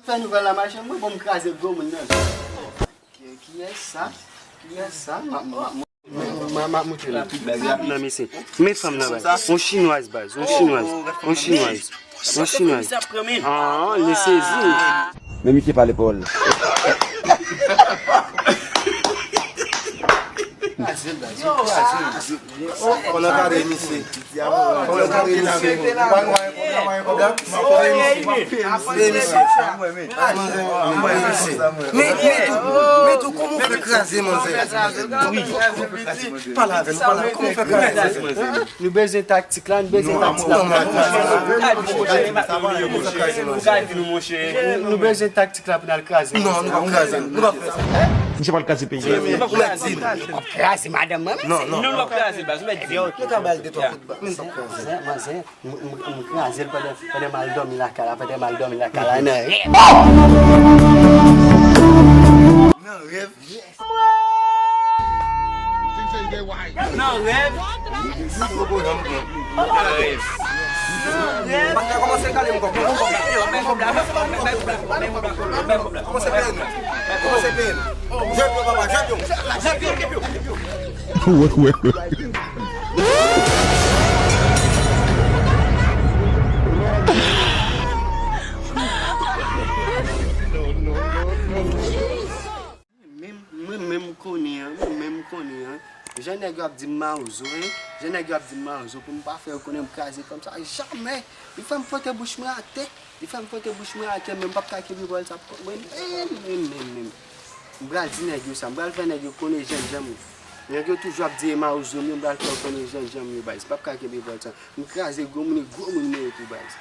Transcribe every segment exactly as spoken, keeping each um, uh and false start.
Fè nouvèl la mache, mwen bon m kraze gwo moun nan. Ki, kiyès sa? Kiyès sa? M ap, m ap, m ap, m ap moutre nou. Nan mesye. Men fanm nan bay. On chinwaz baz, on chinwaz, on chinwaz, on chinwaz. Ah, li sezi. Men misye pale pawòl. Kraze l baz, kraze l. Fò n ankadre misye. Fò n ankadre misye. Ou pa wè kòb la, w pa wè kòb la? Fò n ankadre misye. Men, men tou, men tou, kòman w fè kraze manzè? Wi. Pale avè nou, pale avè nou. Kòman w fè kraze manzè? Nou bezwen taktik la, nou bezwen taktik la. Nou bezwen taktik la pou n al kraze. Non, nou p ap kraze l. Nou p ap fè sa. Misye pral kraze peyi a. Ou mèt di n. Ou p ap kraze madanm mwen, men. Non, non. Nou p ap kraze baz, ou mèt di n. Nou ka ba l de twa kout bal, men n p ap kraze l. Manzè, manzè, m, m, m kraze l pandan, pandan m al dòmi lakay la, pandan m al dòmi lakay la, nan rèv. Nan rèv? Nan rèv? Nan rèv? Nan rèv? Kòmanse peye nou. Kòmanse peye nou. Jwèt yo, papa, jwèt yo. Jwèt yo. Menm, mwen menm konnen an, mwen menm konnen an. Jan nèg yo ap di m mawozo, en. Jan nèg yo ap di m mawozo pou m pa fè yo konnen m kraze kòm sa. Jamè! Li fè m fwote bouch mwen atè. Li fè m fwote bouch mwen atè, men m p ap ka kenbe vòl sa pou kont mwen. Menm, menm, menm, menm. M pral di nèg yo sa. M pral fè nèg yo konnen jan, jan m ye. Nèg yo toujou ap di e mawozo m ye, m pral fè yo konnen jan, jan m ye, baz. M p ap ka kenbe vòl sa. M kraze gwo moun, e gwo moun mwen ye tou, baz.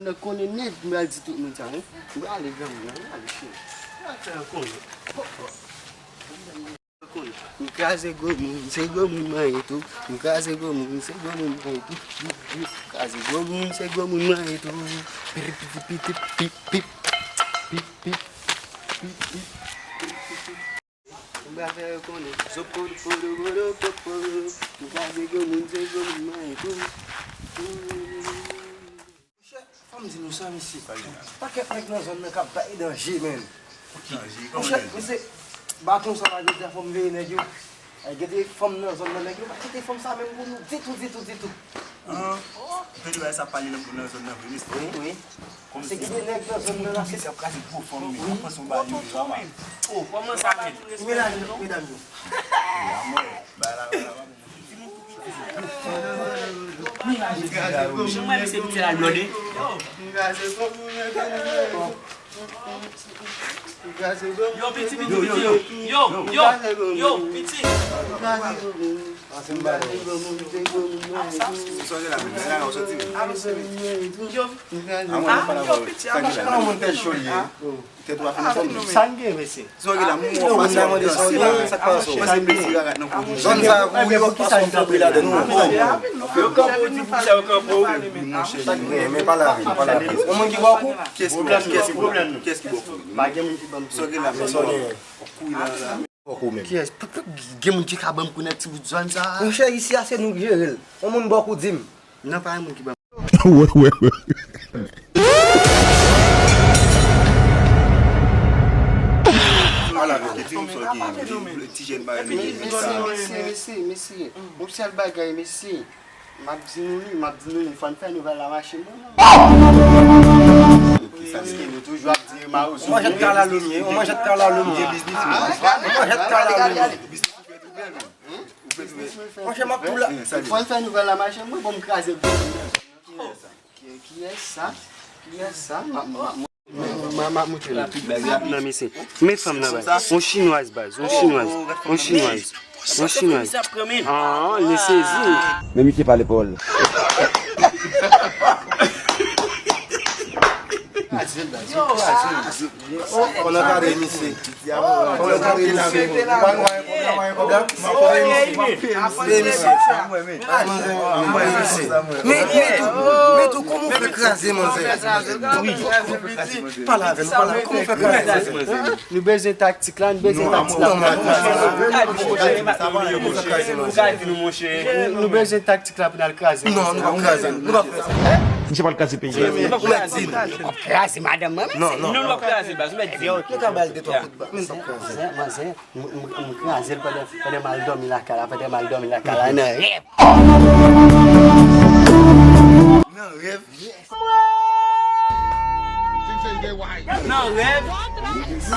Nan konnen nèt, m pral di tout moun sa, wi. M prale granmoun nan, m prale cheri. M pral fè yo konnen. Hop, hop. Konnen. M kraze gwo moun, se gwo moun mwen ye tou. M kraze gwo moun, se gwo moun mwen ye tou. M kraze gwo moun, se gwo moun mwen ye tou. Pip, pip, pip, pip, pip, pip, pip, pip, pip. M pral fè yo konnen. Zopodo, podo, podo, popo. M kraze gwo moun, se gwo moun mwen ye tou. Monchè, fò m di nou sa, mesye. Pakèt nèg nan zòn nan k ap bay danje, menn. Monchè, mesye, baton sa la, jodi a fò m veye nèg yo. Ay, gen de fanm nan zòn nan, nèg yo pa kite fanm sa menm pou nou ditou, ditou, ditou. An, ou te di bagay sa pale nan moun nan zòn nan vre, mesye. Wi, wi. Kòmsi se gen de nèg nan zòn nan la, se k ap kraze gwo fanm, men ap panse yon bagay yo travay. Oh, kòman sa, men? Medam yo, medam yo. Bagay la, bagay la, bagay la. Jan mwen se piti la blòde. Yo, piti, piti, piti, yo. Yo, yo, yo, piti. Yo. Ah, yo, piti, ah, sa gen la, mesye? Sa n gen, mesye? Sa n gen la, moun wap pase anbyans, sa k pase? Sa n gen? Zòn sa a, pou yo pase yon fobri ladan nou. Yo kanpe w, di poukisa yo kanpe w. Monchè, men, men pale avè m, pale avè m. Yon moun ki ba w kou? Kiyès ki ba w kou? Kiyès ki ba w kou? Kiyès ki ba w kou? Pa gen moun ki ban m kou. Sa n gen la, mesye? Kou la, la. Ba w kou menm. Kiyès? P-, p-, gen moun ki ka ban m kou nan ti bout zòn sa a? Monchè, isi a se nou k jere l. Yon moun ba w kou, di m. Non, pa gen moun ki ban m. Wè, wè, wè. Ala, mete ti moun sa ki ti jèn bagay. Mesye, mesye, mesye, mesye. Yon sèl bagay, mesye. M ap di nou li, m ap di nou li, fò n fè nouvèl la mache, mwen. Paske nou toujou ap di mawozo. Yon manjèt kalalou m ye, yon manjèt kalalou m ye. Yon manjèt kalalou m ye. Monchè, m ap tou la. Fò n fè nouvèl la mache, mwen bon m kraze gwo moun nan. Ki, kiyès sa? Kiyès sa? M ap, m ap, m ap, m ap moutre nou. Nan mesye. Men fanm nan bay. On chinwaz baz, on chinwaz, on chinwaz, on chinwaz. Ah, li sezi. Men misye pale pawòl. Kraze l, baz. Yo, kraze l. Fò n ankadre misye. Fò n ankadre misye. Ou pa wè kòb la, w pa wè kòb la? Fò n ankadre misye. Fò n ankadre misye. Men, men tou, men tou, kòman w fè kraze manzè? Wi. Pale avè nou, pale avè nou. Kòman w fè kraze manzè? Nou bezwen taktik la, nou bezwen taktik la. Nou bezwen taktik la pou n al kraze. Non, nou p ap kraze l. Nou p ap fè sa. Misye pral kraze peyi a. Ou mèt di n. W ap kraze madanm mwen menm. Non, non. Nou p ap kraze baz, ou mèt di n. Nou ka ba l de twa kout bak, men n p ap kraze. Manzè, manzè, m, m, m kraze l pandan, pandan m al dòmi lakay la, pandan m al dòmi lakay la, nan rèv. Nan rèv? Nan rèv? Nan rèv? Nan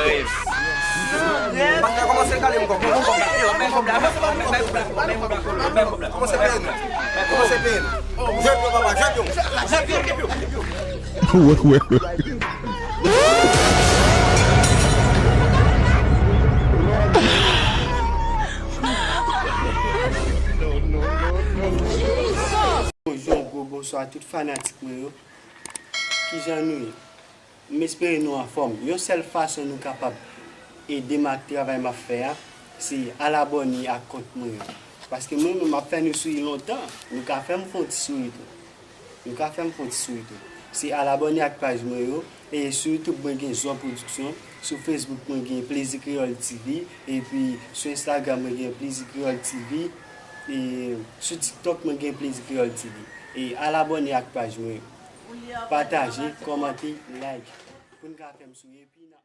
rèv? Kòmanse peye nou. Kòmanse peye nou. Jwèt yo, papa, jwèt yo. Jwèt yo. Bonjou, gwo bonswa tout fanatik mwen yo. Kijan nou ye? M espere nou anfòm. Yon sèl fason nou kapab ede m ak travay m ap fè a, se al abòne ak kont mwen an. Paske mwen menm m ap fè nou souri lontan. Nou ka fè m fè yon ti souri tou. Nou ka fè m fè yon ti souri tou. Se al abòne ak paj mwen yo. E sou YouTube mwen gen Zò Production. Sou Facebook mwen gen Plezi Kreyòl T V. Epi sou Instagram mwen gen Plezi Kreyòl T V. E sou TikTok mwen gen Plezi Kreyòl T V. E al abòne ak paj mwen yo. Pataje, kòmante, like. Pou n ka fè m souri. Epi n ap